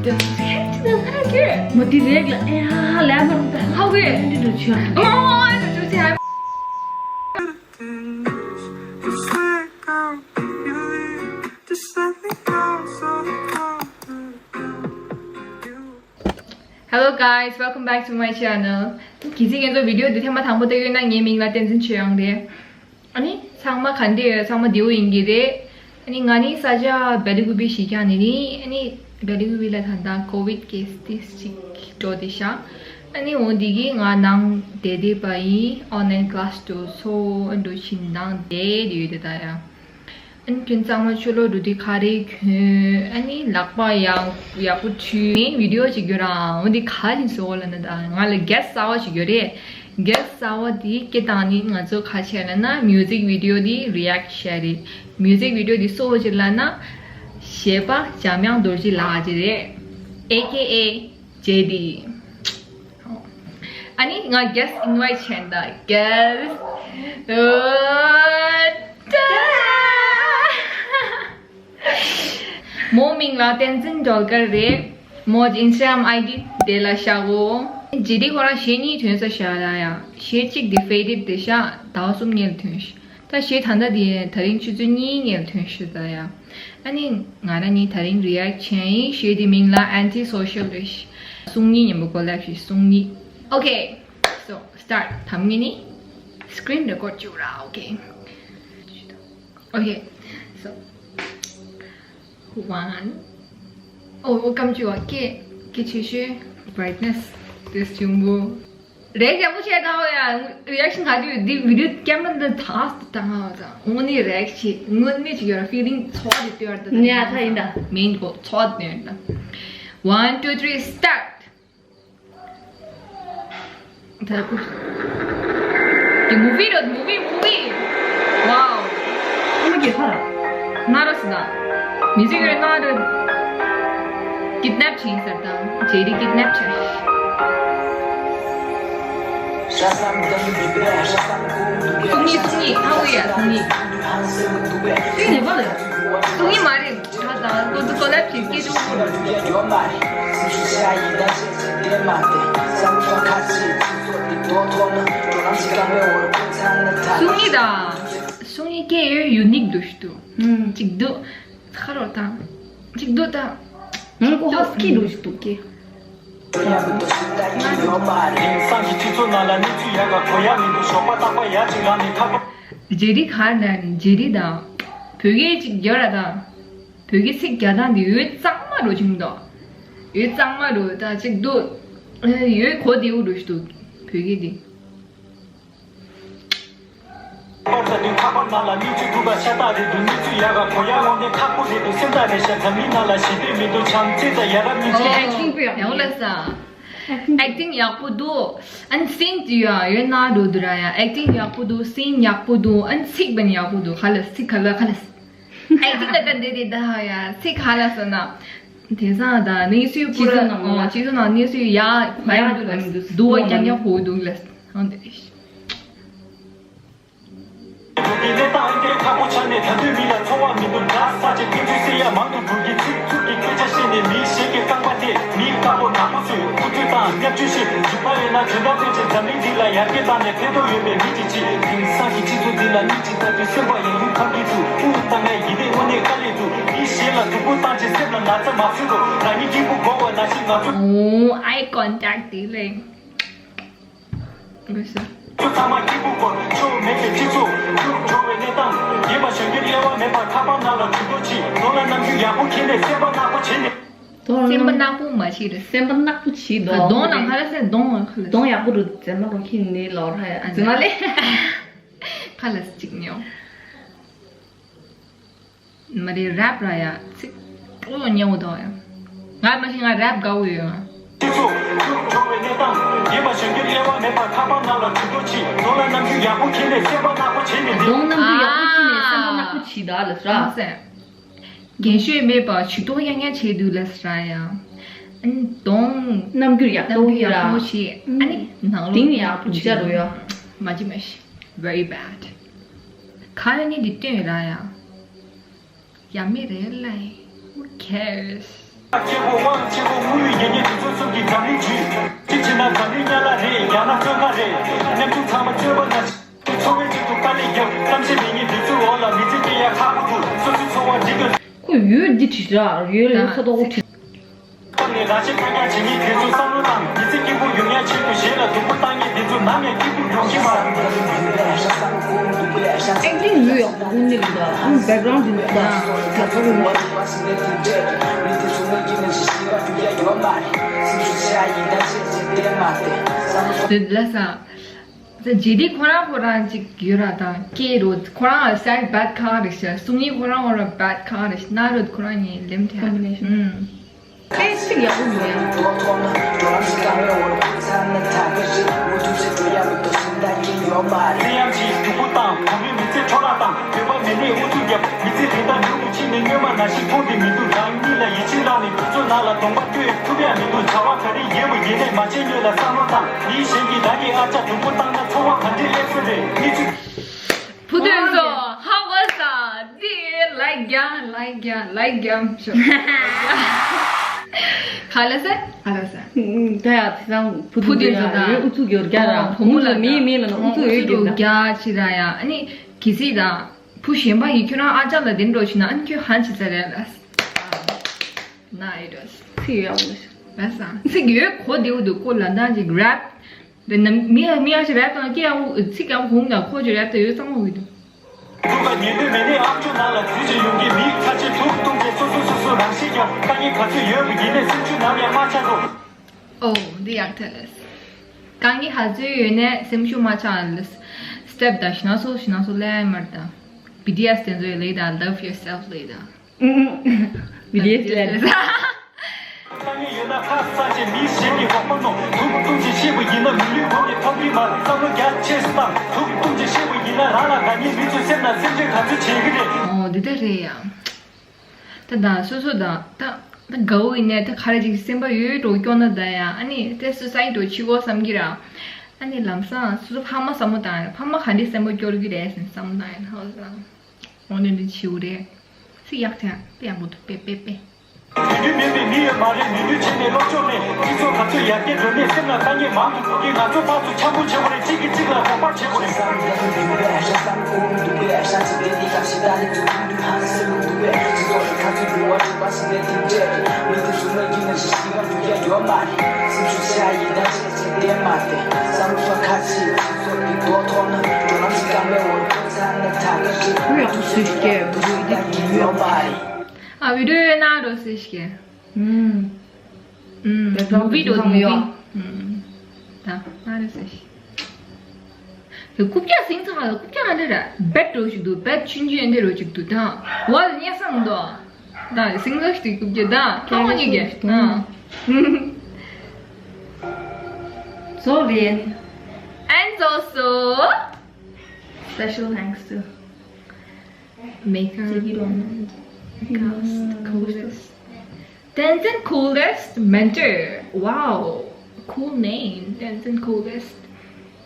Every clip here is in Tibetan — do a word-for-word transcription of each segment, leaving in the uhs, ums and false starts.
མོ་དེ་རེག་ལ་ཨེ་ཧ་ཧ་ལས་མ་རུང་ད་ཧ་ཝེ་འདི་འདྲ་ཆོས། ཨོ་ཨེ་འདྲ་ཆོས་ཆེ། Hello guys, welcome back to my channel. གལ་སྲིད་ཁྱེད་ཚོ་བི་ཌི་ཡོ་འདི་ཐེངས་མ་དང་པོ་ལྟ་ཡོད་ན་ངའི་མིང་ལ་བསྟན་འཛིན་ཆོས་དབྱངས་རེད། ཨ་ནི་ཚང་མ་ག་འདྲ་ཡོད། ཚང་མ་བདེ་པོ་ཡིན་གྱི་རེད། ཨ་ནི་ང་ནི་ས་ཆ་བེ་ལི་ཀུ་པི་གཞིས་ཆགས་ནས་ནི། ཨ་ནི་བེ་ལི་ཀུ་པི་ལ་ད་ལྟ་ཀོ་ཝིཌ་ཀེ་སི་ཏིས་ཅིག་འགྲོ་བསྡད་ཤག་ཨ་ནི་འོ་འདི་གི་ང་ནང་བསྡད་བསྡད་པ་ཡིན། ཨོན་ལ་ཡིན་ཀི་ལ་སི་འགྲོ་སོང་། ཨ་འགྲོ་བཞིན་ནང་བསྡད་བསྡད་ཡོད་དེ་ད་ཡ། ཨ་ནི་ཁྱོད་ཚང་མ་ཕྱི་ལོགས་འགྲོ་དུས་ཁ་རས་གྱོན། ཨ་ནི་ལག་པ་ཡག་ཡག་པོ་འཁྲུད། ངས་བི་ཌི་ཡོ་ཅིག་བརྒྱབ་ར། འོ་འདི་ག་ལ་བཟོ་ལ་ན་ད་ང་ལ་གེ་སི་གསར་པ་ཞིག་ཡོད་རེད། གེ་སི་གསར་པ་འདི་སྐད་བཏང་ནི་ང་ཚོ་ག་བྱས་ལ་ན་མིའུ་ཟིག་བི་ཌི་ཡོ་འདི་རི་ཨེག་ཊི་བྱས་རེད། མིའུ་ཟིག་བི་ཌི་ཡོ་འདི་སུ་བྱས་ལ་ན་གཞས་པ་འཇམ་དབྱངས་རྡོ་རྗེ་ལགས་ཀྱི་རེད། ཨེ་ཀེ་ཨེ་ཇེ་ཌི། ཨ་ནི་ང་གེ་སི་ཨིན་ཝའི་ཊི་བྱས་ད་གེ་སི། མོ་མིང་ལ་བསྟན་འཛིན་སྒྲོལ་དཀར་རེད། མོ་ཨིན་སི་ཊ་གྷི་རམ་ཨའི་ཌི་དེ་ལ་བཞག་གོ། ཇེ་ཌི་ཁོ་རང་གཞས་གཉིས་ཐོན་ས་བཞག་ལ་ཡ། གཞས་གཅིག་དེ་ཕེ་ཌེཌ་དེ་བཞག་ཟླ་བ་གསུམ་སྔོན་ལ་ཐོན་ཤག་ད་གཞས་ད་ལྟ་དེ་ད་རིང་ཆུ་ཚོད་གཉིས་སྔོན་ལ་ཐོན་ཤག་ད་ཡ། ཨ་ནི་ང་རང་གཉིས་ད་རིང་རི་ཨེག་ཊི་བྱས་ཡིན། གཞས་དེ་མིང་ལ་Anti Social རེད། སུང་ཉི་མཉམ་པོ་ཀོ་ལེབ་བྱས། སུང་ཉི། Okay, so start. ད་ངས་ནི་སི་ཀི་རིན་རེ་ཀོཌ་བྱེད་ར། Okay. Okay, so one. ཨོ་ཨོ་སྐམ་ཅུ་བ་སྐད་སྐད་ཆེ་ཤོས། བྷ་རའིཊ་ནེ་སི་དེ་ཆུང་པོ། རེག་ཡག་པོ་བྱས་དང་ཡ། རི་ཨེག་ཤན་ག་དུས་འདི་བི་ཌི་ཡོ་ཀེམ་ར་འདི་ཐག་ཏུ་བཏང་ང་བ་དང་དངོས་གནས་རེག་བྱས་དངོས་གནས་ཅིག་ཡོད་ར། ཕི་ལིང་ཚོར་བ་དེ་སྟོན་ཡ་ད་ད་ཉ་ཐ་ཡིན་ད། མིན་གོ་ཚོར་བ་སྟོན་ཡ་ད། One, two, three, start. ད་ཀུ། དེ་མུ་བི་རོ། མུ་བི། མུ་བི། Wow. ཨ་མ་གི་ཧ་ར། ན་རོ་སི་ན། མི་ཟི་ཡོད་ན་རོ། ཀིཌ་ནེབ་བྱིན་ཟེར་དང་། ཇེ་ཌི་ཀིཌ་ནེབ་བྱས། སུང་ཉི། སུང་ཉི། ཧ་ཝེ་ཡ། སུང་ཉི། དེ་ནི་བ་ལེ། སུང་ཉི་མ་རེད། ད་ད་ལོ་དུ་ཀོ་ལེབ་བྱེད་སྐད་ཆ། སུང་ཉི་ད། སུང་ཉི་སྐད་ཡོད་ཡུ་ནིག་འདུག་ཞུ་འདུག་ཨུམ། ཅིག་འདུག་ཁ་རོག་དང་། ཅིག་འདུག་དང་། ངའི་ཀོ་ཧ་སི་ཀི་འདུག་ཞུ་འདུག་གི། ཇེ་ཌི་ག་ན་ཇེ་ཌི་དང་། བོད་སྐད་ཅིག་རྒྱག་ར་དང་། བོད་སྐད་ཚིག་རྒྱག་སྟངས་འདི་འོད་གཙང་མ་རུ་ཅིག་འདུག་འོད་གཙང་མ་རུ་ད་ཅིག་འདུག་འོད་གོ་བདེ་བོ་རུ་ཞིག་འདུག་བོད་སྐད་འདི། ཨེག་ཊིང་པོ་ཡག་པོ་འདུག་ཨན་སིན་ཡ་ཡོད་ན་འགྲོ་འདུག་ར་ཡ། ཨེག་ཊིང་ཡག་པོ་འདུག་སིན་ཡག་པོ་འདུག་ཨན་ཚིག་པན་ཡག་པོ་འདུག་ཧ་ལས་ཚིག་ག་ལ་ཧ་ལས། ཨེག་ཊིང་ལ་ད་འདི་རེད་ད་ཡ། ཚིག་ཧ་ལས་སོང་ན། དེང་སང་ད་གནས་ཚུལ་པུ་ར་ཅི་ཚོ་ནང་ལ་ཅི་ཚོ་ནང་གནས་ཚུལ་ཡ་ཁ་ཡ་འདུག་ལ་འདུག་བ་རྐྱང་རྐྱང་ཧོ་འདུག་ལ་ཧང་དེ་རེད། ཨོ། ཨའི་ཀོན་ཊེག་དེ་ལས། དངོས་སུ། སེམས་པ་ནག་པོ་མ་བྱེད་རེད། སེམས་པ་ནག་པོ་བྱེད་དོ། གདོང་ནང་ཧ་ལ་སེ་གདོང་ང་ཁ་ལ། གདོང་ཡག་པོ་རུ་མཛེས་མ་རུ་ཁྱེར་ནས་ལོ་ར་ཡ་མཛེས་མ་ལེ། ཁ་ལ་གཅིག་ཉོ། མ་རེད་རེབ་ར་ཡ་ཚིག་ཏོ་ཉེ་བོ་དོ་ཡ། ང་མ་ཤི་ང་རེབ་དགའ་བོ་ཡོད། གདོང་ནམ་རྒྱུན་ཡག་པོ་ཁྱེར་ནས་སེམས་པ་ནག་པོ་བྱེད་ནས། གདོང་ནམ་རྒྱུན་ཡག་པོ་ཁྱེར་ནས་སེམས་པ་ནག་པོ་བྱེད་ད་ལ་ཟ། རྒན་ཤོས་མེད་པ་ཇུས་གཏོགས་ཡང་ཡང་བྱེད་དུས་ལ་ཟ་ཡ། ཨ་ནི་གདོང་རྣམ་འགྱུར་ཡག་པོ་རྣམ་འགྱུར་ཡག་པོ་བྱེད། ཨ་ནི་ནང་ལོགས་དེང་ཡག་པོ་བྱེད་རོ་ཡ། མ་ཅི་མ་ཤི། Very bad. ག་ཡོད་ནི་འདི་སྟོན་ར་ཡ། ཡ་མི་རེད་ལ། Who cares? འཛམ་གླིང་བརྒྱུད། གཅིག་བྱས་ན་འཛམ་གླིང་དམྱལ་བ་རེད། ཡང་ན་བཙོན་ཁང་རེད། ཉམ་ཆུང་ཚང་མ་བཙོན་པ་ན། འཚོ་བའི་ཆེད་དུ་དཀའ་ལས་བརྒྱབ། གཏམ་བཤད་མེད་མཁན་དེ་ཚོའི་འོག་ལ་མི་ཚེ་སྐྱེལ་ཡ་ཁག་པོ་འདུག་སོ་སོའི་འཚོ་བ་འགྲིག་གི་ཁོ་ཡོད་འདི་བྲིས་ར་ཡོད་ལས་ཁ་དོག་པོ་བྲིས། ཏང་ནས་རང་ཤེད་ཐོན་རྒྱ་བྱེད་མཁན་དེ་ཚོ་བསམ་བློ་བཏང་། མི་ཚེ་སྐྱིད་པོ་ཡོང་ཡ་ཆེད་དུ་གཞན་ལ་སྡུག་པོ་བཏང་མཁན་དེ་ཚོ་ནམ་ཡང་སྐྱིད་པོ་ཡོང་གི་མ་རེད། Acting ཡོད་ཡག་པོ་ཀུན་ནི་ལ་ཨང་background འདི་འདུག་ད་ད་ཚོ་གི་ངོ་། དེ་ལ་ས། ད་ཇེ་ཌི་ཁོ་རང་ཁོ་རང་ཅིག་ཡོད་ར། ད་སྐད་རོ་ཁོ་རང་ལ་སའི་བད་ཁ་རེ་ཤ་གསུང་ཡིག་ཁོ་རང་ཁོ་རང་བད་ཁ་རེ་ཤ་ན་རོ་ཁོ་རང་ཉིད་ལེམ་ཐེ་ཨུམ། ཨེ་ཅིག་ཡག་པོ་མེད། ཚེ་ཡང་ཅིག་སྡུག་པོ་བཏང་། བུ་མོའི་མི་ཚེ་འཕྲོ་བརླག་བཏང་། བོད་པ་མི་ནས་ཨུ་ཚུགས་རྒྱབ། མི་ཚེ་རིན་ཐང་ཉུང་དུ་ཕྱིན་ནས་སྔོན་མ་ནང་བཞིན་མཐོང་དེ་མི་འདུག་རང་ཉིད་ལ་ཡིད་ཆེས་བླངས་ནས་དུས་ཚོད་ནང་ལ་གདོང་པ་བསྐྱོད་ཐུབ་ཡ་མི་འདུག་བྱ་བ་ག་རེ་ཡོད་པ་ཡིན་ནས་མ་བྱེད་སྔོན་ལ་བསམ་བློ་བཏང་། མིའི་གཞན་གྱིས་རང་གི་ཨ་ཅག་སྡུག་པོ་བཏང་ན་ཚོར་བ་ག་འདྲས་སླེབས་ས་རེད། གནས་ཚུལ། བུ་དོན་བཟོ་ཧ་གོ་ས་འདི་ལའིཀ་རྒྱག་ལའིཀ་རྒྱག་ལའིཀ་རྒྱག་ཤོག་ག་ལ་ས། ག་ལ་ས། ད་ཡ་དེ་སང་བུ་དོན་བཟོ་ད་ཨུ་ཚུགས་ཡོད་རྒྱ་ར་བུ་མོ་ལ་མི་མི་ལ་ན་ཨུ་ཚུགས་ཡོད་རྒྱ་རྒྱ་ཆི་ར་ཡ། ཨ་ནི་གི་སི་ད་བུ་གཞན་པ་ཡིས་ཁྱོད་རང་ཨ་ཅག་ལ་དེ་འགྲོ་ཤི་ན་ཨ་ནི་ཁྱོད་ཧན་ཆི་ས་རེད་ལ། ན་ཨི་རོ་ཚིག་ཡག་པོ་ལ་ས། ཚིག་ཡོད་གོ་དེའུ་དུ་ཀོ་ལ་ད་ཅིག་རེབ། དེ་ནམ་མི་ཡ་མི་ཡ་ཞིག་རེབ་དང་སྐད་ཡག་པོ་ཚིག་ཡག་པོ་ཧུང་དང་ཁོ་ཅིག་རེབ་དང་ཡོད་ཚང་མ་ཡོད་དུ། ཐུག་པ་ཉེ་དུས་མེད་ནས་ཨ་མཆོག་ནང་ལ་དུས་ཀྱི་ཡོང་གི་མིའི་ཁ་ཆེ་ཐུག་བཏུང་བྱས་སོ་སོ་སོ་སོ་རང་ཤེས་ཀྱང་དཀའ་ངལ་ག་ཚོད་ཡོད་པ་ཡིན་ནས་སེམས་ཤུགས་ནམ་ཡང་མ་ཆག་འགྲོ། ཨོ་འདི་ཡག་ཐལ་ལས། དཀའ་ངལ་ག་ཚོད་ཡོད་ནས་སེམས་ཤུགས་མ་ཆག་ལས། སི་ཊེབ་ད་ཤི་ན་སོ་ཤི་ན་སོ་ལས་མར་ད། བི་ཊི་ཨེསི་དེ་ཚོའི་ལས་ད་Love Yourself ལས་ད། བི་ཊི་ཨེསི་ལས། དཀའ་ངལ་ཡོད་ན་ཁ་གསལ་བྱས་མིའི་ཞལ་གྱི་རོགས་པ་གནོང་། ཐུག་བཏུང་བྱས་ཤེས་པ་ཡིན་ན་མི་ལུས་གོང་ནས་ཐོབ་ཀྱི་མ་རེད། བསམ་བློ་རྒྱ་ཆེ་སུ་བཏང་། ཐུག་བཏུང་བྱས་ཤེས་པ་ཡིན་ན་རང་ལ་དགའ་ཉེ་མི་ཚོའི་སེམས་ནང་སེམས་ཁྲལ་ག་ཚོད་བྱེད་ཀྱི་རེད། ཨོ་འདི་ལྟར་རེད་ཡ། ད་ད་སོ་སོ་ད་ད་ད་དགའ་བོ་ཡིན་ནས་ད་ག་རེ་ཅིག་སེམས་པ་ཡོད་འགྲོ་སྐྱོ་ན་ད་ཡ། ཨ་ནི་ད་སུ་སའི་ཌི་འགྲོ་ཕྱི་གོ་བསམ་གྱི་ར། ཨ་ནི་ལམ་སང་སོ་སོ་ཕ་མ་བསམ་བློ་བཏང་ཡ། ཕ་མ་ག་འདྲས་སེམས་པ་སྐྱོ་གི་རེད་ཟེར་བསམ་བློ་བཏང་ཡ། ཧོ་ས། འོ་ནི་འདི་བྱིའུ་རེད། ཚིག་ཡག་ཐལ་དཔེ་ཡག་པོ་འདུག་དཔེ་དཔེ་དཔེ། དུས་རྒྱུན་མེད་པའི་མི་ཡོད་མ་རེད། ནུས་ནུས་བྱས་ནས་སློབ་སྦྱོང་ལས། སྤྱི་ཚོགས་ག་ཚོད་ཡར་རྒྱས་འགྲོ་ནས་སེམས་ལ་དཀའ་ངལ་མང་དུ་འགྲོ་གི། ང་ཚོ་ཕར་ཚུར་འཆམ་པོ་བྱེད་དགོས་རེད། གཅིག་གིས་གཅིག་ལ་རོགས་པ་བྱེད་དགོས་རེད། ཨ་བི་ཌི་ཡོ་ན་རོ་སི་ཤི་ཀེ། ཨུམ། ཨུམ། བི་ཌི་ཡོ་ནང་ཡོད། ཨུམ། ད་ན་རོ་སི་ཤི། རྐུབ་བཀྱག་ཟིང་ཚང་ལ་རྐུབ་བཀྱག་ཨ་འདྲ་ར་བེད་འགྲོ་ཞིག་འདུག་བེད་ཆུང་ཆུང་ཨ་འདྲ་རོ་ཅིག་འདུག་ད་ཝལ་ཉེ་སང་འདུག་ད་ཟིང་ལ་ཞིག་རྐུབ་བཀྱག་ད་ཁ་མོ་གཉིས་ཀྱི། ཨུམ། So Rian. And also special thanks to Maker. Coolest. Tenzin Coolest Mentor. Wow. Cool name. Tenzin Coolest.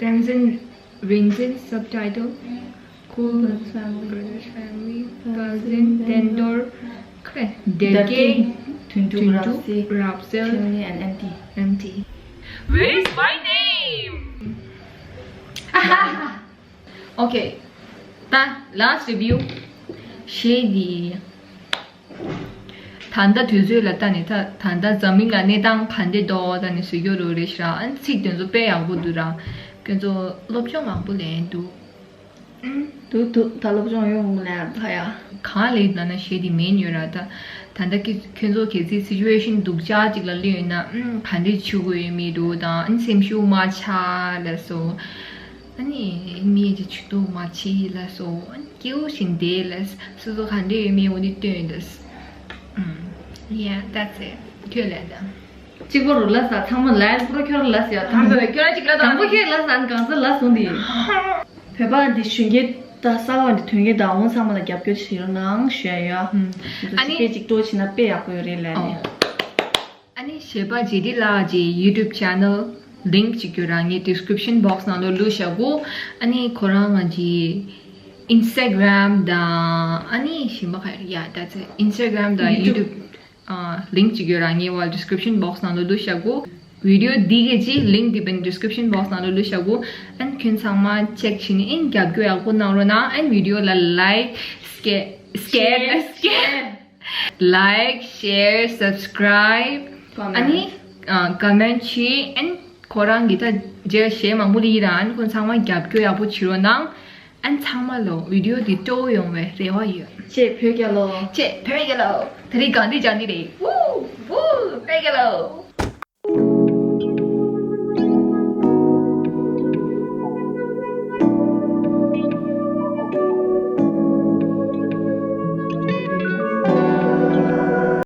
Tenzin Rinzin subtitle. Cool Brothers Family. Brothers Family. Cousin Tendor. Derke. Tuntu. Rapsel. Chimney and empty. Empty. Where is my name? Okay. ད་last review. ཞེས་འདི། ད་ལྟ་དུས་ཚོད་ལ་ལྟ་ནས་ད་ད་ལྟ་འཛམ་གླིང་ལ་གནས་སྟངས་ག་འདྲ་འདུག་ལྟ་ནས་བཟོ་རྒྱུ་རོ་རེད་ཤག་ཨ་ནི་ཚིག་དེ་ཚོ་དཔེ་ཡག་པོ་འདུག་ར། ཁྱོད་ཚོ་སློབ་སྦྱོང་མང་པོ་ལེན་འདུག་ཨུམ། འདུག་འདུག་ད་སློབ་སྦྱོང་ཡོང་ལ་ད་ཡ། གང་ལས་ན་ན་ཞེས་དེ་མིན་ཡོད་ར་ད། ད་ལྟ་ཁྱོད་ཁྱོད་ཚོ་གལ་སྲིད་situation་སྡུག་ཅག་ཅིག་ལ་སླེབས་ཡོད་ན་ཨུམ་ག་འདྲས་བྱེད་དགོས་ཡོད་མེད་འདུག་དང་ཨ་ནི་སེམས་ཤུགས་མ་ཆག་ལ་སོ། ཨ་ནི་མི་གཅིག་ཆུ་ཏོག་མ་ཕྱི་ལ་སོ། ཨ་ནི་སྐྱེ་བོ་ཞིག་འདས་ལ་སོ་སོ་ག་འདྲས་ཡོད་མེད་འོ་འདི་སྟོན་ཡོད་ད། ཨུམ། Yeah, that's it. ཁྱོད་ལས་ད། གཅིག་པོ་རུ་ལ་ས་ཚང་མ་ལ་ཡ་པུ་རོ་ཁྱོད་ར་ལ་ས་ཡ་དང་པོ་ཁྱོད་ར་གཅིག་ལ་དང་པོ་ཁྱོད་ལ་ས་ཨ་ནི་གང་ས་ལ་སོང་དི། བོད་པ་འདི་གཞོན་སྐྱེས་ད་གསར་བ་འདི་ཐོན་སྐྱེས་དང་འོང་ཚང་མ་ལ་རྒྱབ་སྐྱོར་བྱེད་རོགས་གནང་ཞུ་ཡ་ཡོད། ཨུམ། ཨ་ནི་དཔེ་གཅིག་སྤྲོ་བྱེད་ན་དཔེ་ཡག་པོ་ཡོད་རེད་ལ་ནི། ཨོ། ཨ་ནི་གཞས་པ་ཇེ་ཌི་ལགས་ཀྱི་YouTube channel link གཅིག་ཡོད་ར། ངའི་description box ནང་ལོགས་བླུགས་བཞག་གོ། ཨ་ནི་ཁོ་རང་ང་ཀྱི་Instagram དང་ཨ་ནི་གཞན་པ་ག་རེ་ཡ་that's it Instagram དང་YouTube ཨ་ལིང་ཅིག་ཡོད་ར། ངའི་བ་ཌི་སི་ཀི་རིབ་ཤན་བོག་སི་ནང་ལ་བླུགས་བཞག་གོ། བི་ཌི་ཡོ་འདི་གི་ཅི་ལིང་འདི་བན་ཌི་སི་ཀི་རིབ་ཤན་བོག་སི་ནང་ལ་བླུགས་བཞག་གོ། ཨན་ཁྱོད་ཚང་མ་ཅེག་བྱས་ནས་ཨན་རྒྱབ་སྐྱོར་ཡག་པོ་གནང་རོགས་གནང་། ཨན་བི་ཌི་ཡོ་ལ་ལའིཀ་སྐེ་སྐེ་སྐེ་ལའིཀ་ཤེར་སབ་སི་ཀི་རབ་ཨ་ནི་ཀོ་མེན་ཊི་བྱས། ཨན་ཁོ་རང་གི་ད་རྗེས་གཞས་མང་པོ་ལི་ར། ཨན་ཁོ་ཚང་མ་རྒྱབ་སྐྱོར་ཡག་པོ་བྱེད་རོགས་གནང་། ཨན་ཚང་མ་ལོ་བི་ཌི་ཡོ་འདི་སྤྲོ་བོ་ཡོང་བའི་རེ་བ་ཡོད། ཅེས་བོད་རྒྱལ་ལོ། ཅེས་བོད་རྒྱལ་ལོ། ད་རིང་གང་འདི་ཅང་འདི་རེད། ཝུ་ཝུ་བོད་རྒྱལ་ལོ།